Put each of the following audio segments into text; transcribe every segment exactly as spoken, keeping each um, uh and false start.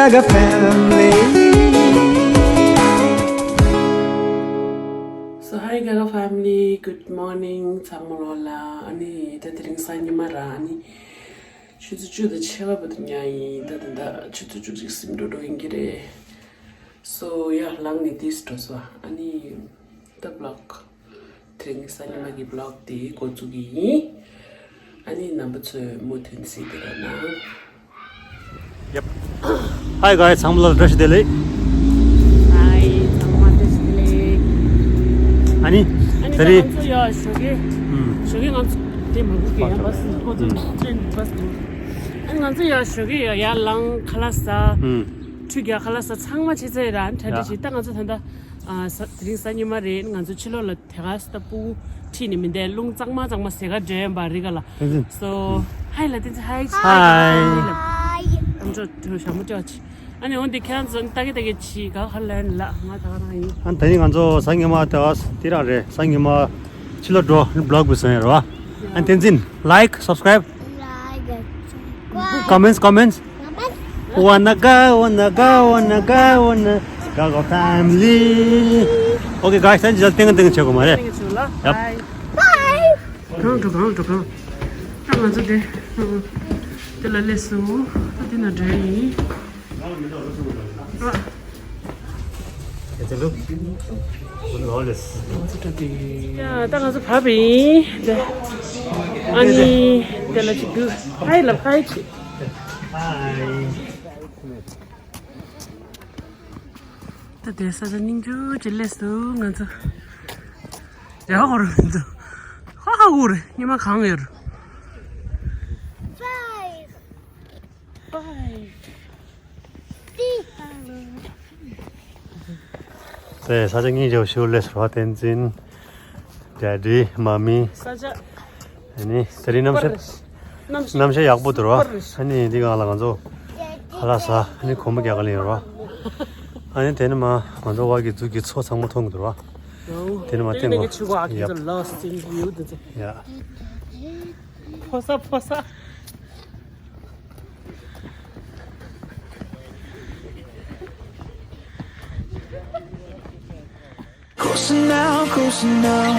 Gaga family. So hi Gaga family, good morning. ཚང་མ་ལོ་ལ། ཨ་ནི་ད་དེ་རིང་སང་ཉི་མ་ར། ཨ་ནི་ཆུ་ཚོད་བཅུ་དང་ཕྱེད་ཀ་བར་དུ་ཉལ་ཡིན། ད་ད་ད་ཆུ་ཚོད་བཅུ་གཅིག་ཟིན་འགྲོ་འགྲོ་ཡིན་གྱི་རེད། So yeah, ལངས་ནས་དེས་འགྲོ་སོང་། ཨ་ནི་ད་vlog དེ་རིང་སང་ཉི་མ་གི་vlog དེ་འགོ་འཛུགས་ཀྱི་ཡིན། ཨ་ནི་རྣམ་པ་ཚོས་མུ་མཐུད་གཟིགས་བསྡད་རོགས་གནང་། Yep. Hi guys, ཚང་མ་ལ་བཀྲ་ཤིས་བདེ་ལེགས། Hi, ཚང་མ་བཀྲ་ཤིས་བདེ་ལེགས། ཨ་ནི། ཨ་ནི་དེ་རིང་ང་ཚོ་ཡ་ཞོགས་ཀས། ཨུམ། ཞོགས་ཀས་ང་ཚོ་དེ་མང་པོ་གི་ཡ་བསམ་ཁོ་ཚོ་ཨུམ། ཅན་བསམ། ཨ་ནི་ང་ཚོ་ཡ་ཞོགས་ཀས་ཡ་ཡར་ལངས། ཁ་ལག་ཟ། ཨུམ། ཁྲུས་རྒྱག། ཁ་ལག་ཟ། ཚང་མ་བྱས་ཚར་ར། གྲ་སྒྲིག་ཡ། བྱས། ད་ང་ཚོ་ད་ལྟ་ཨ་ས་དེ་རིང་སང་ཉི་མ་རེད། ང་ཚོ་ཕྱི་ལོགས་ལ་དེ་ག་ས་ད་སྤུ་གུ་ཁྲིད་ནས་མི་འདུག་རླུང་གཙང་མ་གཙང་མ་ཟེར་ག་འདྲ་ཡིན་པ་རེད་ག་ལ། བསྟན་འཛིན། So, hi ལ་བསྟན་འཛིན། Hi. Hi. ཨམ་ཅོག་དུ་ཞྭ་མོ་སྤྲད་བྱས། ཨ་ནི་འོ་འདི་ཁྱེད་རང་ཚོ་ལྟ་གི་ལྟ་གི་བྱེད། ག་ག་ལ་ཡིན་ལ། ང་ད་ག་རང་ཡིན། ཨ་ནི་དེ་རིང་ང་ཚོ་སང་ཉི་མ་དེ་ག་ས་དེ་རང་རེད། སང་ཉི་མ་ཕྱི་ལོགས་འགྲོ། vlog བཟོ་ཡ་རེད་བ། ཨ་ནི་བསྟན་འཛིན། Like, subscribe. Like, subscribe. Comments, comments. Comments. Wanna go, wanna go, wanna go, wanna go, go family. Okay guys, ད་ཅི་ད་ཏེང་ཏེང་བྱེད་དགོས་མ་རེད། ཏེང་ཏེང་བྱེད་ལ། Yep. Bye. Bye. གང་འགྲོ་གང་འགྲོ་གང་། ད་ང་ཚོ་དེ་དེ་ལ་སླེབས་སོང་། ད་དེ་ན་འདྲ་ཡིན། ཡ། ད་ང་ཚོ་བབས་པ་ཡིན། ཨ་ནི་དེ་ལ་ཅིག་དུ་ཕའི་ལ་ཕའི་ཅིག་ད་དེ་ས་ཆ་སྙིང་རྗེ་ཅིག་སླེབས་སོང་། ང་ཚོ་རེ་བ་འོར་མི་འདུག་ཧ་ཧ་འོར་ཉི་མ་གང་ཡོད། Bye. ས་ཆ་སྙིང་རྗེ་པོ་ཞིག་སླེབས་སོང་། བསྟན་འཛིན། Daddy, Mommy. ས་ཆ། ཨ་ནི་དེ་རིང་གནམ་གཤིས། གནམ་གཤིས་ཡག་པོ་འདུག་ར། ཨ་ནི་འདི་སྒང་ལ་ང་ཚོ་ཁ་ལག་ཟ། ཨ་ནི་གོམ་པ་རྒྱག་ག་ལ་ཡོད་ར། ཨ་ནི་དེ་ནི་མ་ང་ཚོ་བ་གི་ཟུག་གི་མཚོ་ཚང་མ་མཐོང་གི་འདུག་ར། དེ་ནི་མ་སྟེང་ལ། ཡ། ཕོ་ས་ཕོ་ས། Closer now, closer now.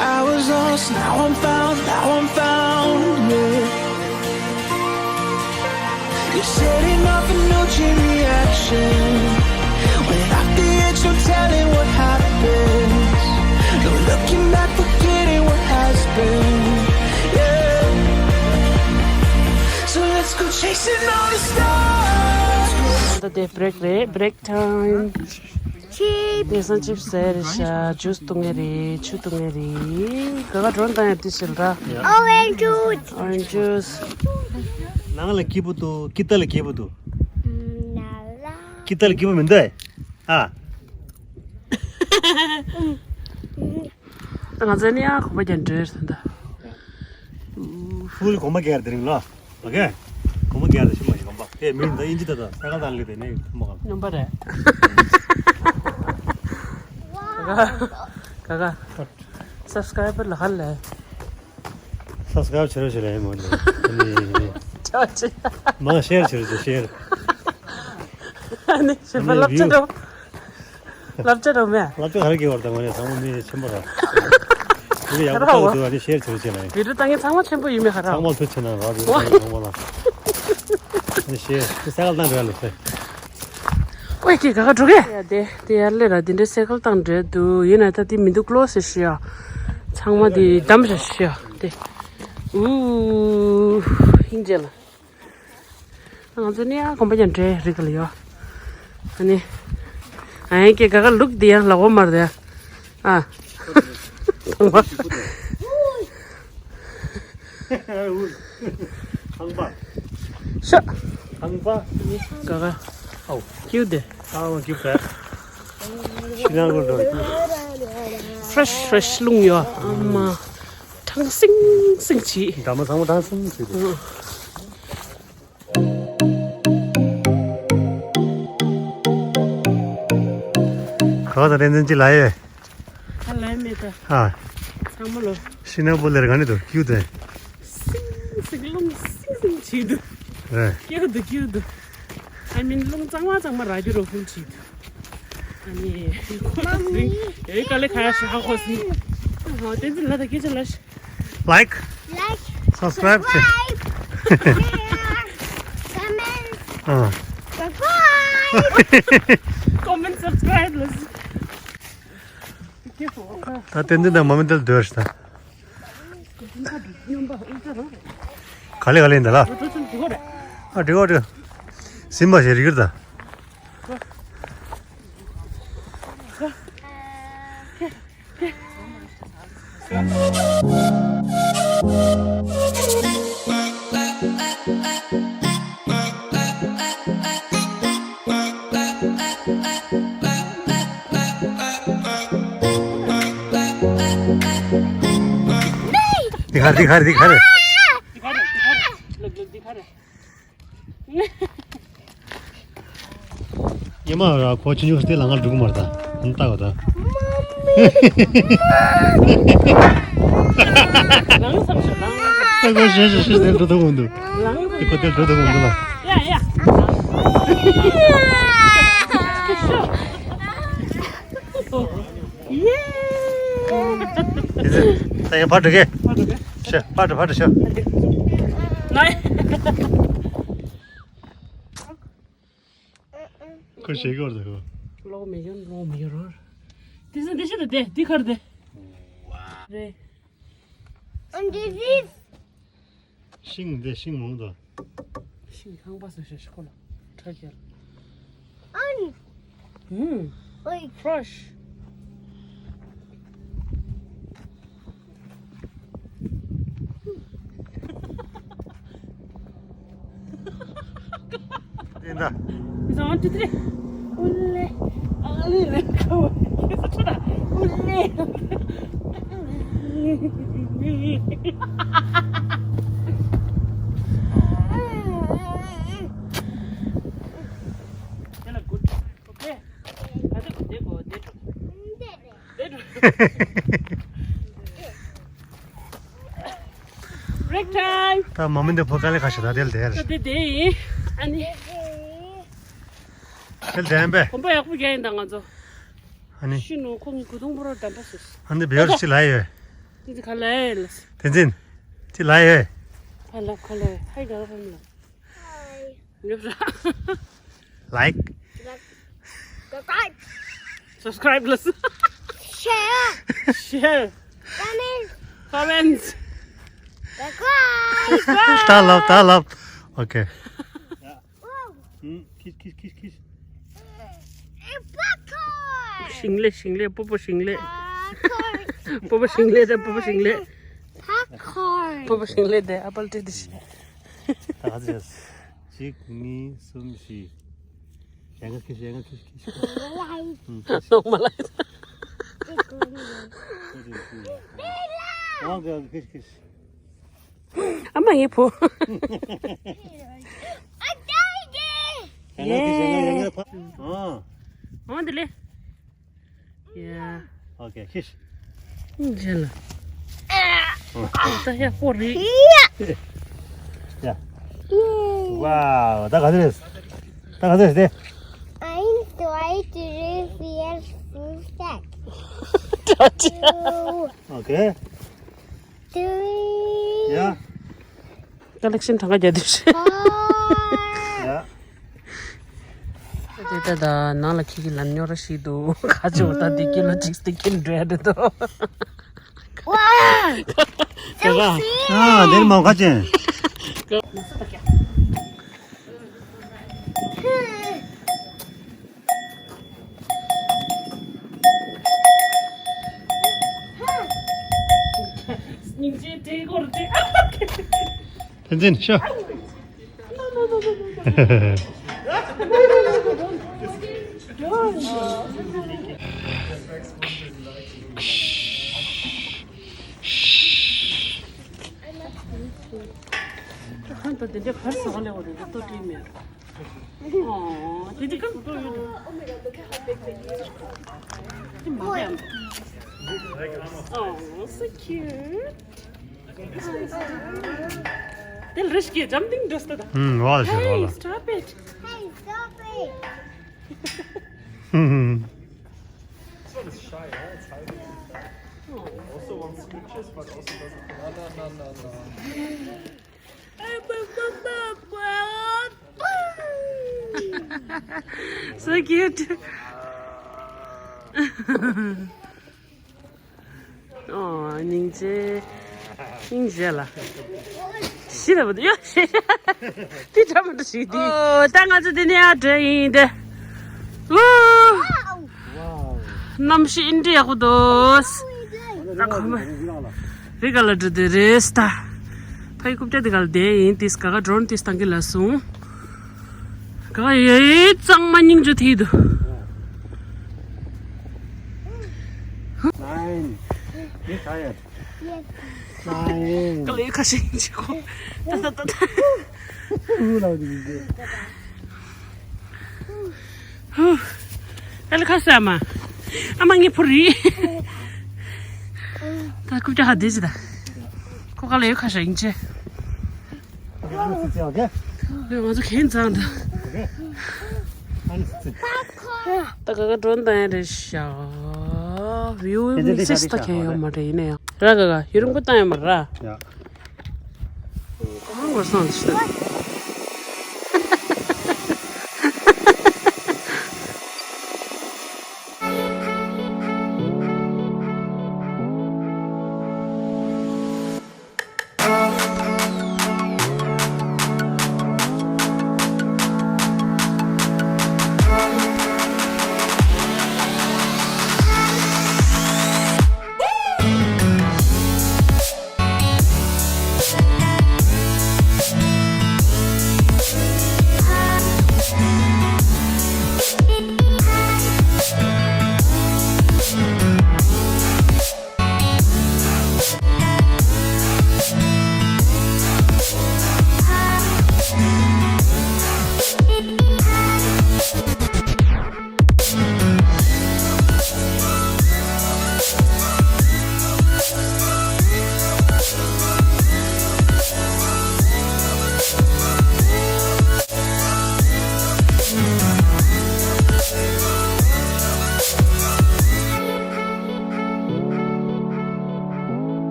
I was lost, now I'm found, now I'm found, yeah. You're setting off a new chain reaction. When off the edge, no telling what happens. No looking back, forgetting what has been. Yeah. So let's go chasing all the stars. ད་དེ་break རེད། Break time. Chips. དེང་སང་chips ཟས་རེད་ཤག Juice འཐུང་ངེས་རེད། ཆུ་འཐུང་ངེས་རེད། ག་ག་drone བཏང་ཡ་དེ་ཞིག་ར། Orange juice. Orange juice. ནང་ལ་སྐྱིད་པོ་འདུག་ཀི་ཏ་ལ་སྐྱིད་པོ་འདུག་ཀི་ཏ་ལ་སྐྱིད་པོ་མི་འདུག་ཨ། ང་ཚོ་ནི་ཡང་གོམ་པ་རྒྱག་འགྲོ་ཟེར་ད། ཧུལ་གོམ་པ་རྒྱག་དེ་རིང་ལ། Okay. གོམ་པ་རྒྱག་དེ་ཤི་མ་ཤི་གོམ་པ། དེ་མིན་ད་ཨིན་ཇི་ད་ད་ས་ག་ད་ལི་དེ་ནས་མ་ག་སྙོམས་པ་རེད། ག་ག་ག་ག་subscriber ལ་ཧ་ལས། Subscribe བྱེད་རོགས་བྱེད་ལ་ཡིན་མོ་ནི། ཨ་ནི། ཅོ་ཅི། མ་share བྱེད་རོགས་བྱེད། Share. ཨ་ནི་ཞེ་པ་ཨ་ནི་ལབ་ཅི་རོ། ལབ་ཅི་རོ་མེ། ལབ་ཅི་ཧ་ར་གི་བར་དང་མ་ནི་ཚང་མ་མི་ཆེན་པོ་ར། དེ་ཡག་པོ་ཧ་ར་ཏག་འདུག་ཨ་ནི་share བྱེད་རོགས་བྱེད་ལ་ཡིན། བི་ཌིའོ་ལྟ་མཁན་ཚང་མ་ཆེན་པོ་ཡིན་མེ་ཧ་ར། ཚང་མ་ཐུགས་ཆེ་གནང་རོགས་བི་ཌིའོ་ལྟ་མཁན་ཚང་མ་ལ། ཨ་ནི་share དེ་ས་ག་ལྟ་འགྲོ་ཡ་ལ་ཟེར། ཨོའི་ཀི་ག་ག་འགྲོ་གི། ཡ་དེ་དེ་ཡར་སླེབས་ར། དེ་འདྲའི་སེ་ཀལ་བཏང་འདྲེ་འདུག་ཡིན་ན་ད་དེ་མི་འདུག close ཞུ་ཡ། ཚང་མ་དེ་བསྡམས་ཞེ་ཞུ་ཡ་དེ། ཨུ། ཧིང་རྗེ་ལ། ང་ཚོ་ནི་ཡ་གོམ་པ་རྒྱག་འདྲེ་རིག་ལ་ཡོད། ཨ་ནི། ཨ་ཡ་ཀི་ག་ག་look དེ་ཡ་ལ་འོ་མར་དེ་ཡ། ཨ། ཁང་པ། ཁང་པ། ཤ། ཁང་པ། ག་ག་ཨོ། ཀིའུ་དེ། ཨ་ཨོ་ཀིའུ་ཕེ། ཤི་ན་གོ་འགྲོ་ཀིའུ། Fresh fresh རླུང་ཡོད་ཨ་མ། གྲང་སིང་སིང་བྱེད། འདབ་མ་ཚང་མ་གྲང་སིང་སིང་བྱེད། ག་ག་ད་བསྟན་འཛིན་ཅི་ལ་ཡོད། ཨ་ལས་མེད་ད། ཨ། ཚང་མ་ལོ། ཤི་ན་པོ་ལེར་ག་ནི་དུ་ཀིའུ་དེ། སིང་སིང་རླུང་སིང་སིང་བྱེད་དུ། རེད། ཀིའུ་དུ་ཀིའུ་དུ། ཨ་ ཨ་མིན་རླུང་གཙང་མ་གཙང་མ་རག་རྒྱུ་རོ་ཧུན་ཅིག་ཨ་ནི་ཁོ་ན་སི་རིང་། ཨེ་ཀ་ལེ་ཁ་ཡ་ཤ་ཧ་ཧོ་སི། ཨ་ཧོ་བསྟན་འཛིན་ལ་ད་སྐད་ཆ་ལ་ཤ། Like, like, subscribe, subscribe, share, comment, ཨ། Subscribe. Comment, subscribe ལ་སི། ད་བསྟན་འཛིན་དང་མ་མི་དེ་ལ་སྡོད་ཤ་ད། ག་ལེ་ག་ལེ་འདི་ལ། ཨ་འགྲིག་གོ་འགྲིག་ཟིན་པ་ཞེས་རིག་གི་རེད་ད། འདི་ག་རེ་འདི་ག་རེ་འདི་ག་རེ། ཉི་མ་ར་ཁོ་ཆུང་ཆུང་སྟེ་ལ་ང་འགྲོ་གི་མ་རེད་ད། ཨ་ནི་ལྟ་གོ་ད། ལངས་སམ་ཞོག་ལངས། ལྟ་གོ་ཞེས་ཞེས་ཞེས་དེ་འགྲོ་ཐུབ་གོ་འདུག་ལངས། དེ་ཁོ་དེ་འགྲོ་ཐུབ་གོ་འདུག་ལ། ཡ་ཡ། ཡེ། དེ་ཚེ་ད་ཡང་ཕར་འགྲོ་གི། ཕར་འགྲོ་གི། ཤ་ཕར་འགྲོ་ཕར་འགྲོ་ཤ། ནའི། ཁོ་ཞེ་གི་བར་དུ་ཁོ། ལོག་མི་ཡོང་ལོག་མི་ཡོང་རོགས། དེ་ཚོ་འདི་ཤི་ད་དེ་འདི་ཁར་དེ། རེད། And this is ཤིང་འདི་ཤིང་མང་དོ། ཤིང་ཁང་པ་སོ་ཤ་ཤ་ཁོ་ལ་ཁྲ་ཁྱེར། And ཧུམ། Oi. Fresh. དེ་འདྲ། It's on to three. ཨུ་ལེ། ཨ་ལེ་ལེ་ཁོ། ཁྱེད་ཚོ་ཁྲོ་ད། ཨུ་ལེ། དེ་ལ་good. Okay. ད་དེ་གོ་དེ་གོ་དེ་གོ། དེ་གོ། Break time. ད་མ་མི་འདི་ཕོ་དཀའ་ལས་ཁ་ཤས་ད་དེ་ལ་དེར། ད་དེ་དེ་ཡིན། ཨ་ནི། དེ་ལ་དེ་ཡིན་པས། གོམ་པ་ཡག་པོ་རྒྱག་ཡིན་ད་ང་ཚོ། ཨ་ནི། ཤི་ནོ་ཁོ་ངི་གུ་དུང་པོ་རོ་འགྲམ་པ་སུས། ཨ་ནི་བེའུ་ཅི་ལ་ཡོད། དེ་དེ་ག་ལ་ཡོད་ལ། དེ་འཛིན། ཅི་ལ་ཡོད། ཧ་ལ་ཁ་ལ་ཡོད་ཧའི་ག་ལ་ཕམ་ལ། ཡོད་ར། Like. Subscribe. Subscribe ལ་སི། Share. Share. Comment. Comments. Subscribe. ད་ལབ་ད་ལབ། Okay. Wow. ཁྱི་ཁྱི་ཁྱི་ཁྱི། Popcorn. ཞིང་ལས་ཞིང་ལས་སྤོ་སྤོ་ཞིང་ལས། Popcorn. སྤོ་སྤོ་ཞིང་ལས་དང་སྤོ་སྤོ་ཞིང་ལས། Popcorn. སྤོ་སྤོ་ཞིང་ལས་དེ་ཨ་པལ་ཏྲེ་དི་ཤི། ད་ག་ཚོད་ཡོད། གཅིག་གཉིས་གསུམ་བཞི། ཞེ་ལྔ་ཁྱི་ཞེ་ལྔ་ཁྱི་ཁྱི། ལོག་མ་ལ་ཡིན། ཨ་མ་ངའི་བུ། ཨ་ཏའི་ཀྱེ། ཞེ་ལྔ་ཁྱི་ཞེ་ལྔ་ཡ་ལྔ་ཕ། ཨ། ཨ་འདི་ལེ། ཡ། Okay, ཁྱི། ཨིན་ཇི་ལ། ད་ཡ་ཧོ་རི། ཡ། Wow, ད་ག་ཚོད་རེད། ད་ག་ཚོད་རེད། I'm trying to refill full tank. Okay. Three. ཡ། Collection གྲངས་ཀ་བརྒྱ་དུས། ཡ། དེ་ལྟ་ད་ནང་ལ་ཁྱི་གི་ལམ་རྙོག་ར་ཞིག་འདུག་ཁ་ཆེ་བ་ད་འདི་ཀི་ལོ་གཅིག་སྟེ་ཀིན་འགྲོ་ཡ་རེད་དོ། Wow. So sweet. ཨ་དེ་མོ་ཁ་ཅན། སྙིང་རྗེ་དྲན་སྐོར་དེ། བསྟན་འཛིན་ཤོག་ཁང་དུ་དེ་འདྲ་གར་སོང་ལེ་འོ་རེད་ཏོ་དྲིས་མེད། ཨོ་དེ་འདྲ་གང་ཏོ་ཡོད། དེ་མ་རེད། Oh, so cute. དེ་རེ་ཞིག་ཇམ་པིང་འགྲོ་སྟེ་ད། ཧུམ་ཝལ་ཞིག་Hey, ཝལ། Stop it. Hey. Sort of shy, huh? It's hiding. Also wants pictures, but also doesn't. No, no, no, no, no. So cute. ཨོ། སྙིང་རྗེ། སྙིང་རྗེ་ལ། ཤི་ལ་བུད་ཡོ་ཤི། དེ་འདྲ་མ་འདྲ་ཞིག་དེ། ཨོ། ད་ང་ཚོ་འདི་ནས་ཡར་འགྲོ་ཡིན་ཏེ། ཨོ། གནམ་གཤིས་ཨིན་འདྲ་ཡག་པོ་འདུག་ད་ཁོ་མ། རི་ག་ལ་འགྲོ་དེ་རེད་ད། ཕ་ཡི་རྐུབ་བཀྱག་དེ་ག་ལ་བསྡད་ཡིན་ཏིས་ག་ག་ཌོ་རོན་ཏིས་བཏང་གི་ལ་སོང་། ག་ག་ཡེ་གཙང་མ་སྙིང་རྗེ་ཐིག་འདུག Nine. Get tired. Nine. ག་ལེ་ཁ་ཤས་ཅིག་གོ། ད་ད་ད་ད། ཨུ་ལ་འདི་འདི། ཧུ། ག་ལེ་ཁ་ཤས་མ། ཨ་མ་ངས་ཕུར་རི། ད་རྐུབ་བཀྱག་ཧ་དེ་ཅི་ད། ཁོ་ག་ལེ་ཁ་ཤས་ཡིན་ཅེ། Okay. ང་ཚོ་གན་བཙལ་འདུག Okay. ད་ག་ག་ཌོ་རོན་བཏང་ཡ་རེད་ཤག་བིའུ་དེ་དེ་དམིགས་བསལ་ད་གན་ཡོད་མ་རེད་ཡིན་ན་ཡང་། ར་ག་ག་ཡུ་རིང་པོ་བཏང་ཡོད་མ་རེད། ཡ། གང་བར་སོང་ཞིག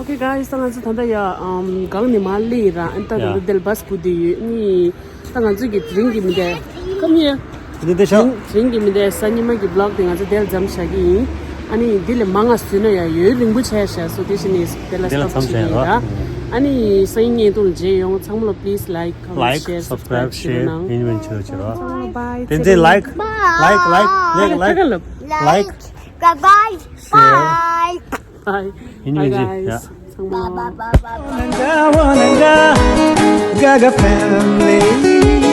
Okay guys, ད་ང་ཚོ་ད་ལྟ་ཡ་ཨམ་གང་ནས་མར་སླེབས་ར། ཨན་ད་ད་ལྟ་དེ་ལ་བྷ་སི་སྒུག་བསྡད་ཡོད། ནི་ད་ང་ཚོ་གི་དེ་རིང་གི་མི་འདི་ཁམ་ཡ། འདི་འདི་ཤོག་དེ་རིང་གི་མི་འདི་གཟའ་ཉི་མ་གི་བི་ལོག་དེ་ང་ཚོ་དེ་ལ་མཚམས་བཞག་གི་ཡིན། ཨ་ནི་འདི་ལས་མང་ང་བཟོས་ན་ཡ་ཡུན་རིང་པོ་ཆགས་ཤག་སོ་དེ་བཞིན་ནི་དེ་ལ་དེ་ལ་སྟོབས་མཚམས་བྱེད་ཀྱི་བཞག་ཡིན་ར། ཨ་ནི་སང་ཉིན་བརྙན་ཐུང་ལ་མཇལ་ཡོང་། ཚང་མ་ལ་please like, comment, like, share, subscribe, subscribe བྱེད་རོགས་གནང་། ཡིན་མིན་ཆོས་བྱེད་རོགས། ཚང་མ་ལ་bye། དེ་འདྲའི་like, like, like, like, like, like, bye bye, share, bye. Bye. Bye, guys. Yeah. Bye, bye, bye, bye, bye. Gaga family.